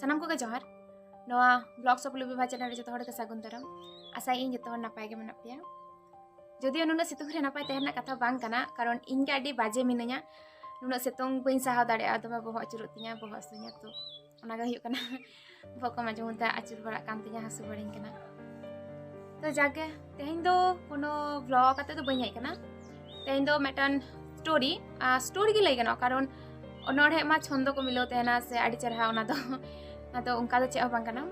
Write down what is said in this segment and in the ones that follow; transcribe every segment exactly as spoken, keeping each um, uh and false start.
ᱥᱟᱱᱟᱢ ᱠᱚᱜᱮ ᱡᱚᱦᱟᱨ᱾ ᱱᱚᱣᱟ Vlogs of Lubi Bhai channel ᱨᱮ ᱡᱚᱛᱚ ᱦᱚᱲ ᱜᱮ ᱥᱟᱹᱜᱩᱱ ᱫᱟᱨᱟᱢ᱾ ᱟᱥᱟᱭᱟᱹᱧ ᱡᱚᱛᱚ ᱦᱚᱲ ᱱᱟᱯᱟᱭ ᱜᱮ ᱢᱮᱱᱟᱜ ᱯᱮᱭᱟ᱾ ᱡᱚᱫᱤᱭᱳ ᱱᱩᱱᱟᱹᱜ ᱥᱤᱛᱩᱝ ᱨᱮ ᱱᱟᱯᱟᱭ ᱛᱟᱦᱮᱸ ᱨᱮᱱᱟᱜ ᱠᱟᱛᱷᱟ ᱵᱟᱝ ᱠᱟᱱᱟ, ᱠᱟᱨᱚᱱ ᱤᱧ ᱜᱮ ᱟᱹᱰᱤ ᱵᱟᱡᱮ ᱢᱤᱱᱟᱹᱧᱟ᱾ ᱱᱩᱱᱟᱹᱜ ᱥᱤᱛᱩᱝ ᱵᱟᱹᱧ ᱥᱟᱦᱟᱣ ᱫᱟᱲᱮᱭᱟᱜᱼᱟ, ᱫᱚᱢᱮ ᱵᱚᱦᱚᱜ ᱟᱹᱪᱩᱨᱚᱜ ᱛᱤᱧᱟ, ᱵᱚᱦᱚᱜ ᱦᱟᱹᱥᱩᱧᱟ᱾ ᱛᱚ ᱚᱱᱟ ᱜᱮ ᱦᱩᱭᱩᱜ ᱠᱟᱱᱟ ᱵᱚᱦᱚᱜ ᱠᱚ ᱢᱟᱡᱷᱮ ᱢᱚᱫᱽᱫᱷᱮ ᱟᱹᱪᱩᱨ ᱵᱟᱲᱟᱜ ᱠᱟᱱ ᱛᱤᱧᱟ, ᱦᱟᱹᱥᱩ ᱵᱟᱲᱟᱧ ᱠᱟᱱᱟ᱾ ᱛᱚ ᱡᱟᱜᱮ, ᱛᱮᱦᱮᱧ ᱫᱚ ᱠᱳᱱᱳ vlog ᱠᱟᱛᱮ ᱫᱚ ᱵᱟᱹᱧ ᱦᱮᱡ ᱠᱟᱱᱟ᱾ ᱛᱮᱦᱮᱧ ᱫᱚ ᱢᱤᱫᱴᱟᱝ story, ᱟᱨ story ᱜᱮ ᱞᱟᱹᱭ ᱜᱟᱱᱚᱜᱼᱟ, ᱠᱟᱨᱚᱱ ᱚᱱᱚᱬᱦᱮ ᱢᱟ ᱪᱷᱚᱱᱫᱚ ᱠᱚ ᱢᱤᱞᱟᱹᱣ ᱛᱟᱦᱮᱱᱟ ᱥᱮ ᱟᱹᱰᱤ ᱪᱮᱨᱦᱟ, ᱚᱱᱟ ᱫᱚ ᱟᱫᱚ ᱚᱱᱠᱟ ᱫᱚ ᱪᱮᱫ ᱦᱚᱸ ᱵᱟᱝ ᱠᱟᱱᱟ,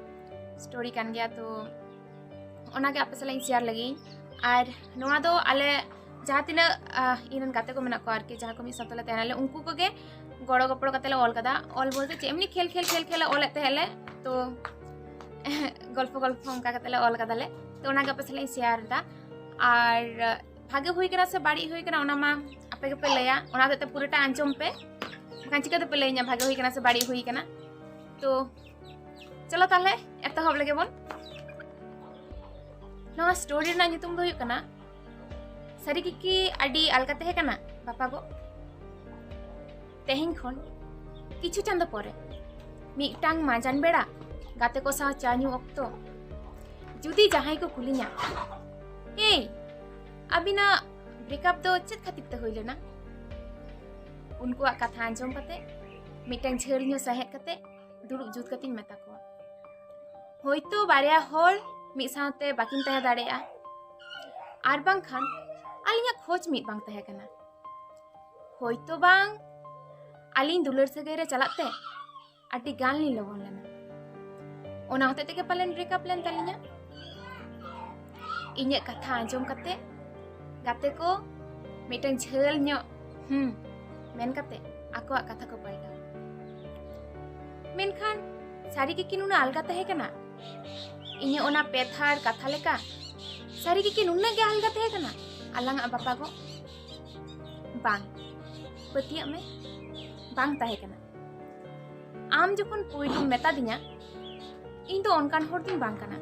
story ᱠᱟᱱ ᱜᱮᱭᱟ᱾ ᱛᱚ ᱚᱱᱟᱜᱮ ᱟᱯᱮ ᱥᱟᱞᱟᱜ ᱤᱧ share ᱞᱟᱹᱜᱤᱫ᱾ ᱟᱨ ᱱᱚᱣᱟ ᱫᱚ ᱟᱞᱮ ᱡᱟᱦᱟᱸ ᱛᱤᱱᱟᱹᱜ, ᱟᱦ, ᱤᱧ ᱨᱮᱱ ᱜᱟᱛᱮ ᱠᱚ ᱢᱮᱱᱟᱜ ᱠᱚᱣᱟ ᱟᱨᱠᱤ, ᱡᱟᱦᱟᱸ ᱠᱚ ᱢᱤᱫ ᱥᱟᱶᱛᱮ ᱞᱮ ᱛᱟᱦᱮᱱᱟᱞᱮ, ᱩᱱᱠᱩ ᱠᱚᱜᱮ ᱜᱚᱲᱚ ᱜᱚᱯᱚᱲᱚ ᱠᱟᱛᱮ ᱞᱮ ᱚᱞ ᱠᱟᱫᱟ᱾ ᱚᱞ ᱵᱚᱞᱛᱮ ᱪᱮᱫ, ᱮᱢᱱᱤ ᱠᱷᱮᱞ ᱠᱷᱮᱞ ᱠᱷᱮᱞ ᱠᱷᱮᱞ ᱞᱮ ᱚᱞᱮᱫ ᱛᱟᱦᱮᱸᱫ ᱞᱮ, ᱛᱚ ᱜᱚᱞᱯᱷᱚ ᱜᱚᱞᱯᱷᱚ ᱚᱱᱠᱟ ᱠᱟᱛᱮ ᱞᱮ ᱚᱞ ᱠᱟᱫᱟᱞᱮ᱾ ᱛᱚ ᱚᱱᱟᱜᱮ ᱟᱯᱮ ᱥᱟᱞᱟᱜ ᱤᱧ share ᱮᱫᱟ᱾ ᱟᱨ ᱵᱷᱟᱜᱮ ᱦᱩᱭ ᱠᱟᱱᱟ ᱥᱮ ᱵᱟᱹᱲᱤᱡ ᱦᱩᱭ ᱠᱟᱱᱟ, ᱚᱱᱟ ᱢᱟ ᱟᱯᱮ ᱜᱮᱯᱮ ᱞᱟᱹᱭᱟ᱾ ᱚᱱᱟ ᱦᱚᱛᱮᱡ ᱛᱮ ᱯᱩᱨᱟᱹᱴᱟ ᱟᱸᱡᱚᱢ ᱯᱮ, ᱵᱟᱠᱷᱟᱱ ᱪᱤᱠᱟᱹ ᱛᱮᱯᱮ ᱞᱟᱹᱭᱟᱹᱧᱟ ᱵᱷᱟᱜᱮ ᱦᱩᱭ ᱠᱟᱱᱟ ᱥᱮ ᱵᱟᱹᱲᱤᱡ ᱦᱩᱭ ᱠᱟᱱᱟ᱾ ᱛᱚ ᱪᱚᱞᱚ ᱛᱟᱦᱞᱮ ᱮᱛᱚᱦᱚᱵ ᱞᱮᱜᱮ ᱵᱚᱱ᱾ ᱱᱚᱣᱟ story ᱨᱮᱱᱟᱜ ᱧᱩᱛᱩᱢ ᱫᱚ ᱦᱩᱭᱩᱜ ᱠᱟᱱᱟ ᱥᱟᱹᱨᱤ ᱜᱮ ᱠᱤ ᱟᱹᱰᱤ ᱟᱞᱜᱟ ᱛᱟᱦᱮᱸ ᱠᱟᱱᱟ ᱵᱟᱯᱟ ᱜᱚ? ᱛᱮᱦᱮᱧ ᱠᱷᱚᱱ ᱠᱤᱪᱷᱩ ᱪᱟᱸᱫᱚ ᱯᱚᱨᱮ ᱢᱤᱫᱴᱟᱝ ᱢᱟᱸᱡᱟᱱ ᱵᱮᱲᱟ ᱜᱟᱛᱮ ᱠᱚ ᱥᱟᱶ ᱪᱟ ᱧᱩ ᱚᱠᱛᱚ ᱡᱩᱫᱤ ᱡᱟᱦᱟᱸᱭ ᱠᱚ ᱠᱩᱞᱤᱧᱟ, "ᱮᱭ, ᱟᱹᱵᱤᱱᱟᱜ breakup ᱫᱚ ᱪᱮᱫ ᱠᱷᱟᱹᱛᱤᱨ ᱛᱮ ᱦᱩᱭ ᱞᱮᱱᱟ?" ᱩᱱᱠᱩᱣᱟᱜ ᱠᱟᱛᱷᱟ ᱟᱸᱡᱚᱢ ᱠᱟᱛᱮ ᱢᱤᱫᱴᱟᱝ ᱡᱷᱟᱹᱞ ᱧᱚᱜ ᱥᱟᱦᱮᱫ ᱠᱟᱛᱮ ᱫᱩᱲᱩᱵ ᱡᱩᱛ ᱠᱟᱛᱮᱧ ᱢᱮᱛᱟ ᱠᱚᱣᱟ, ᱦᱳᱭᱛᱳ ᱵᱟᱨᱭᱟ ᱦᱚᱲ ᱢᱤᱫ ᱥᱟᱶᱛᱮ ᱵᱟᱹᱠᱤᱱ ᱛᱟᱦᱮᱸ ᱫᱟᱲᱮᱭᱟᱜᱼᱟ, ᱟᱨ ᱵᱟᱝᱠᱷᱟᱱ ᱟᱹᱞᱤᱧᱟᱜ ᱠᱷᱚᱡᱽ ᱢᱤᱫ ᱵᱟᱝ ᱛᱟᱦᱮᱸ ᱠᱟᱱᱟ᱾ ᱦᱳᱭᱛᱳ ᱵᱟᱝ ᱟᱹᱞᱤᱧ ᱫᱩᱞᱟᱹᱲ ᱥᱟᱹᱜᱟᱹᱭ ᱨᱮ ᱪᱟᱞᱟᱜ ᱛᱮ ᱟᱹᱰᱤ ᱜᱟᱱ ᱞᱤᱧ ᱞᱚᱜᱚᱱ ᱞᱮᱱᱟ, ᱚᱱᱟ ᱦᱚᱛᱮᱡ ᱛᱮᱜᱮ ᱯᱟᱞᱮᱱ breakup ᱞᱮᱱ ᱛᱟᱹᱞᱤᱧᱟ᱾ ᱤᱧᱟᱹᱜ ᱠᱟᱛᱷᱟ ᱟᱸᱡᱚᱢ ᱠᱟᱛᱮ ᱜᱟᱛᱮ ᱠᱚ ᱢᱤᱫᱴᱟᱝ ᱡᱷᱟᱹᱞ ᱧᱚᱜ "ᱦᱩᱸ" ᱢᱮᱱ ᱠᱟᱛᱮ ᱟᱠᱚᱣᱟᱜ ᱠᱟᱛᱷᱟ ᱠᱚ ᱯᱟᱞᱴᱟᱣᱟ᱾ ᱢᱮᱱᱠᱷᱟᱱ ᱥᱟᱹᱨᱤ ᱜᱮ ᱠᱤ ᱱᱩᱱᱟᱹᱜ ᱟᱞᱜᱟ ᱛᱟᱦᱮᱸ ᱠᱟᱱᱟ? ᱤᱧᱟᱹᱜ ᱚᱱᱟ ᱯᱮ ᱛᱷᱟᱲ ᱠᱟᱛᱷᱟ ᱞᱮᱠᱟ ᱥᱟᱹᱨᱤ ᱜᱮ ᱠᱤ ᱱᱩᱱᱟᱹᱜ ᱜᱮ ᱟᱞᱜᱟ ᱛᱟᱦᱮᱸ ᱠᱟᱱᱟ ᱟᱞᱟᱝᱟᱜ ᱵᱟᱯᱟ ᱜᱚ? ᱵᱟᱝ, ᱯᱟᱹᱛᱭᱟᱹᱜ ᱢᱮ, ᱵᱟᱝ ᱛᱟᱦᱮᱸ ᱠᱟᱱᱟ᱾ ᱟᱢ ᱡᱚᱠᱷᱚᱱ ᱯᱩᱭᱞᱩᱢ ᱢᱮᱛᱟᱫᱤᱧᱟ, ᱤᱧ ᱫᱚ ᱚᱱᱠᱟᱱ ᱦᱚᱲ ᱫᱚᱧ ᱵᱟᱝ ᱠᱟᱱᱟ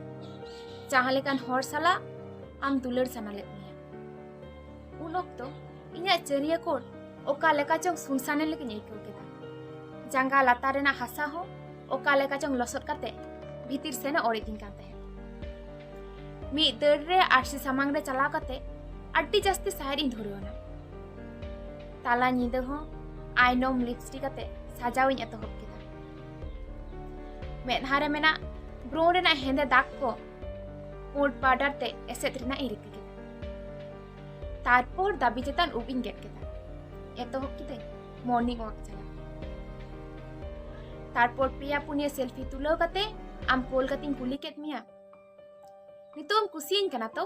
ᱡᱟᱦᱟᱸ ᱞᱮᱠᱟᱱ ᱦᱚᱲ ᱥᱟᱞᱟᱜ ᱟᱢ ᱫᱩᱞᱟᱹᱲ ᱥᱟᱱᱟ ᱞᱮᱫ ᱢᱮᱭᱟ᱾ ᱩᱱ ᱚᱠᱛᱚ ᱤᱧᱟᱹᱜ ᱪᱟᱹᱨᱤᱭᱟᱹ ᱠᱚᱬ ᱚᱠᱟ ᱞᱮᱠᱟ ᱪᱚᱝ ᱥᱩᱱᱥᱟᱱᱮ ᱞᱮᱠᱟᱧ ᱟᱹᱭᱠᱟᱹᱣ ᱠᱮᱫᱟ᱾ ᱡᱟᱸᱜᱟ ᱞᱟᱛᱟᱨ ᱨᱮᱱᱟᱜ ᱦᱟᱥᱟ ᱦᱚᱸ ᱚᱠᱟ ᱞᱮᱠᱟ ᱪᱚᱝ ᱞᱚᱥᱚᱫ ᱠᱟᱛᱮ ᱵᱷᱤᱛᱤᱨ ᱥᱮᱱ ᱮ ᱚᱨ ᱤᱫᱤᱧ ᱠᱟᱱ ᱛᱟᱦᱮᱸᱫ᱾ ᱢᱤᱫ ᱫᱟᱹᱲ ᱨᱮ ᱟᱹᱨᱥᱤ ᱥᱟᱢᱟᱝ ᱨᱮ ᱪᱟᱞᱟᱣ ᱠᱟᱛᱮ ᱟᱹᱰᱤ ᱡᱟᱹᱥᱛᱤ ᱥᱟᱦᱮᱫ ᱤᱧ ᱫᱷᱩᱨᱟᱹᱣ ᱮᱱᱟ᱾ ᱛᱟᱞᱟ ᱧᱤᱫᱟᱹ ᱦᱚᱸ ᱟᱭᱱᱚᱢ ᱞᱤᱯᱥᱴᱤᱠ ᱟᱛᱮ ᱥᱟᱡᱟᱣ ᱤᱧ ᱮᱛᱚᱦᱚᱵ ᱠᱮᱫᱟ᱾ ᱢᱮᱫᱦᱟ ᱨᱮ ᱢᱮᱱᱟᱜ ᱵᱨᱳᱱ ᱨᱮᱱᱟᱜ ᱦᱮᱸᱫᱮ ᱫᱟᱜᱽ ᱠᱚ ᱯᱩᱸᱰ ᱯᱟᱣᱰᱟᱨ ᱛᱮ ᱮᱥᱮᱫ ᱨᱮᱱᱟᱜ ᱤᱧ ᱨᱤᱠᱟᱹ ᱠᱮᱫᱟ᱾ ᱛᱟᱨᱯᱚᱨ ᱫᱟᱹᱵᱤ ᱪᱮᱛᱟᱱ ᱩᱵ ᱤᱧ ᱜᱮᱫ ᱠᱮᱫᱟ᱾ ᱮᱛᱚᱦᱚᱵ ᱠᱤᱫᱟᱹᱧ ᱢᱚᱨᱱᱤᱝ ᱣᱟᱠ ᱪᱟᱞᱟᱜ᱾ ᱛᱟᱨᱯᱚᱨ ᱯᱮᱭᱟ ᱯᱩᱱᱭᱟᱹ ᱥᱮᱞᱯᱷᱤ ᱛᱩᱞᱟᱹᱣ ᱠᱟᱛᱮ ᱟᱢ ᱠᱚᱞ ᱠᱟᱛᱮᱧ ᱠᱩᱞᱤ ᱠᱮᱫ ᱢᱮᱭᱟ, "ᱱᱤᱛᱚᱜ ᱮᱢ ᱠᱩᱥᱤᱭᱟᱹᱧ ᱠᱟᱱᱟ ᱛᱚ?"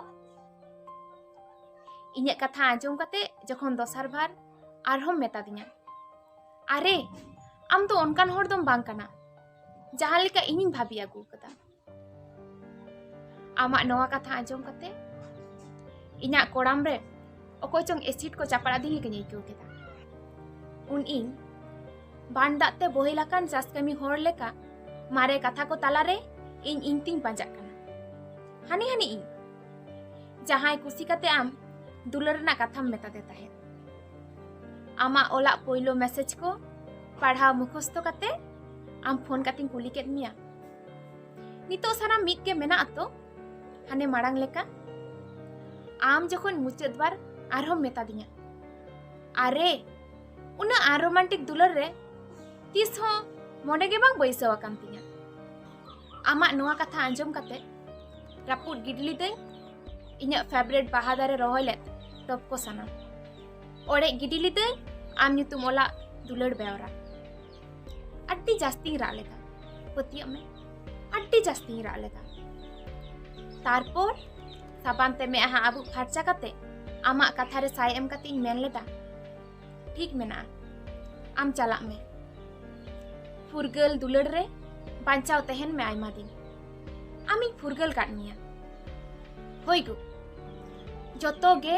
ᱤᱧᱟᱹᱜ ᱠᱟᱛᱷᱟ ᱟᱸᱡᱚᱢ ᱠᱟᱛᱮ ᱡᱚᱠᱷᱚᱱ ᱫᱚᱥᱟᱨ ᱵᱷᱟᱨ ᱟᱨᱦᱚᱸᱢ ᱢᱮᱛᱟᱫᱤᱧᱟ, "ᱟᱨᱮ, ᱟᱢ ᱫᱚ ᱚᱱᱠᱟᱱ ᱦᱚᱲ ᱫᱚᱢ ᱵᱟᱝ ᱠᱟᱱᱟ, ᱡᱟᱦᱟᱸ ᱞᱮᱠᱟ ᱤᱧᱤᱧ ᱵᱷᱟᱵᱤ ᱟᱹᱜᱩ ᱟᱠᱟᱫᱟ᱾" ᱟᱢᱟᱜ ᱱᱚᱣᱟ ᱠᱟᱛᱷᱟ ᱟᱸᱡᱚᱢ ᱠᱟᱛᱮ ᱤᱧᱟᱹᱜ ᱠᱚᱲᱟᱢ ᱨᱮ ᱚᱠᱚᱭ ᱪᱚᱝ ᱮᱥᱤᱰ ᱠᱚ ᱪᱟᱯᱟᱲ ᱟᱹᱫᱤᱧ ᱞᱮᱠᱟᱧ ᱟᱹᱭᱠᱟᱹᱣ ᱠᱮᱫᱟ᱾ ᱩᱱ ᱤᱧ ᱵᱟᱱ ᱫᱟᱜ ᱛᱮ ᱵᱚᱦᱮᱞ ᱟᱠᱟᱱ ᱪᱟᱥ ᱠᱟᱹᱢᱤ ᱦᱚᱲ ᱞᱮᱠᱟ ᱢᱟᱨᱮ ᱠᱟᱛᱷᱟ ᱠᱚ ᱛᱟᱞᱟᱨᱮ ᱤᱧ ᱤᱧ ᱛᱤᱧ ᱯᱟᱸᱡᱟᱜ ᱠᱟᱱᱟ᱾ ᱦᱟᱹᱱᱤ ᱦᱟᱹᱱᱤ ᱤᱧ, ᱡᱟᱦᱟᱸᱭ ᱠᱩᱥᱤ ᱠᱟᱛᱮ ᱟᱢ ᱫᱩᱞᱟᱹᱲ ᱨᱮᱱᱟᱜ ᱠᱟᱛᱷᱟᱢ ᱢᱮᱛᱟᱫᱮ ᱛᱟᱦᱮᱸᱫ᱾ ᱟᱢᱟᱜ ᱚᱞᱟᱜ ᱯᱳᱭᱞᱳ ᱢᱮᱥᱮᱡᱽ ᱠᱚ ᱯᱟᱲᱦᱟᱣ ᱢᱩᱠᱷᱚᱥᱛᱚ ᱠᱟᱛᱮ ᱟᱢ ᱯᱷᱳᱱ ᱠᱟᱛᱮᱧ ᱠᱩᱞᱤ ᱠᱮᱫ ᱢᱮᱭᱟ, "ᱱᱤᱛᱚᱜ ᱥᱟᱱᱟᱢ ᱢᱤᱫ ᱜᱮ ᱢᱮᱱᱟᱜ ᱟᱛᱚ, ᱦᱟᱱᱮ ᱢᱟᱲᱟᱝ ᱞᱮᱠᱟ?" ᱟᱢ ᱡᱚᱠᱷᱚᱱ ᱢᱩᱪᱟᱹᱫ ᱵᱟᱨ ᱟᱨᱦᱚᱸᱢ ᱢᱮᱛᱟᱫᱤᱧᱟ, "ᱟᱨᱮ, ᱩᱱᱟᱹᱜ ᱟᱱᱨᱳᱢᱟᱱᱴᱤᱠ ᱫᱩᱞᱟᱹᱲ ᱨᱮ ᱛᱤᱥ ᱦᱚᱸ ᱢᱚᱱᱮ ᱜᱮ ᱵᱟᱝ ᱵᱟᱹᱭᱥᱟᱹᱣ ᱟᱠᱟᱱ ᱛᱤᱧᱟ᱾" ᱟᱢᱟᱜ ᱱᱚᱣᱟ ᱠᱟᱛᱷᱟ ᱟᱸᱡᱚᱢ ᱠᱟᱛᱮ ᱨᱟᱹᱯᱩᱫ ᱜᱤᱰᱤ ᱞᱤᱫᱟᱹᱧ ᱤᱧᱟᱹᱜ ᱯᱷᱮᱵᱟᱨᱮᱴ ᱵᱟᱦᱟ ᱫᱟᱨᱮ ᱨᱚᱦᱚᱭ ᱞᱮᱫ ᱴᱚᱯ ᱠᱚ ᱥᱟᱱᱟᱢ᱾ ᱚᱲᱮᱡ ᱜᱤᱰᱤ ᱞᱤᱫᱟᱹᱧ ᱟᱢ ᱧᱩᱛᱩᱢ ᱚᱞᱟᱜ ᱫᱩᱞᱟᱹᱲ ᱵᱮᱣᱨᱟ᱾ ᱟᱹᱰᱤ ᱡᱟᱹᱥᱛᱤᱧ ᱨᱟᱜ ᱞᱮᱫᱟ, ᱯᱟᱹᱛᱭᱟᱹᱜ ᱢᱮ, ᱟᱹᱰᱤ ᱡᱟᱹᱥᱛᱤᱧ ᱨᱟᱜ ᱞᱮᱫᱟ᱾ ᱛᱟᱨᱯᱚᱨ ᱥᱟᱵᱟᱱ ᱛᱮ ᱢᱮᱫᱦᱟ ᱟᱹᱵᱩᱜ ᱯᱷᱟᱨᱪᱟ ᱠᱟᱛᱮ ᱟᱢᱟᱜ ᱠᱟᱛᱷᱟ ᱨᱮ ᱥᱟᱭ ᱮᱢ ᱠᱟᱛᱮ ᱤᱧ ᱢᱮᱱ ᱞᱮᱫᱟ, "ᱴᱷᱤᱠ ᱢᱮᱱᱟᱜᱼᱟ, ᱟᱢ ᱪᱟᱞᱟᱜ ᱢᱮ᱾ ᱯᱷᱩᱨᱜᱟᱹᱞ ᱫᱩᱞᱟᱹᱲ ᱨᱮ ᱵᱟᱧᱪᱟᱣ ᱛᱟᱦᱮᱱ ᱢᱮ ᱟᱭᱢᱟ ᱫᱤᱱ᱾ ᱟᱢᱤᱧ ᱯᱷᱩᱨᱜᱟᱹᱞ ᱠᱟᱫ ᱢᱮᱭᱟ᱾" ᱦᱳᱭ ᱜᱳ, ᱡᱚᱛᱚ ᱜᱮ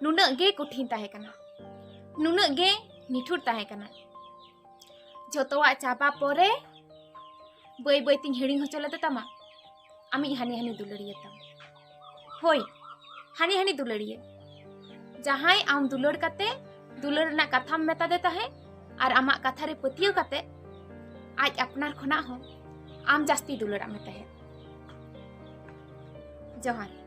ᱱᱩᱱᱟᱹᱜ ᱜᱮ ᱠᱚᱴᱷᱤᱱ ᱛᱟᱦᱮᱸ ᱠᱟᱱᱟ, ᱱᱩᱱᱟᱹᱜ ᱜᱮ ᱱᱤᱴᱷᱩᱨ ᱛᱟᱦᱮᱸ ᱠᱟᱱᱟ᱾ ᱡᱚᱛᱚᱣᱟᱜ ᱪᱟᱵᱟ ᱯᱚᱨᱮ ᱵᱟᱹᱭ ᱵᱟᱹᱭ ᱛᱤᱧ ᱦᱤᱲᱤᱧ ᱦᱚᱪᱚ ᱞᱮᱫᱮ ᱛᱟᱢᱟ ᱟᱢᱤᱡ ᱦᱟᱹᱱᱤ ᱦᱟᱹᱱᱤ ᱫᱩᱞᱟᱹᱲᱤᱭᱟᱹ ᱛᱟᱢ᱾ ᱦᱳᱭ, ᱦᱟᱹᱱᱤ ᱦᱟᱹᱱᱤ ᱫᱩᱞᱟᱹᱲᱤᱭᱟᱹ, ᱡᱟᱦᱟᱸᱭ ᱟᱢ ᱫᱩᱞᱟᱹᱲ ᱠᱟᱛᱮ ᱫᱩᱞᱟᱹᱲ ᱨᱮᱱᱟᱜ ᱠᱟᱛᱷᱟᱢ ᱢᱮᱛᱟᱫᱮ ᱛᱟᱦᱮᱸᱫ ᱟᱨ ᱟᱢᱟᱜ ᱠᱟᱛᱷᱟ ᱨᱮ ᱯᱟᱹᱛᱭᱟᱹᱣ ᱠᱟᱛᱮ ᱟᱡ ᱟᱯᱱᱟᱨ ᱠᱷᱚᱱᱟᱜ ᱦᱚᱸ ᱟᱢ ᱡᱟᱹᱥᱛᱤ ᱫᱩᱞᱟᱹᱲᱟᱜ ᱢᱮ ᱛᱟᱦᱮᱸᱫ᱾ ᱡᱚᱦᱟᱨ᱾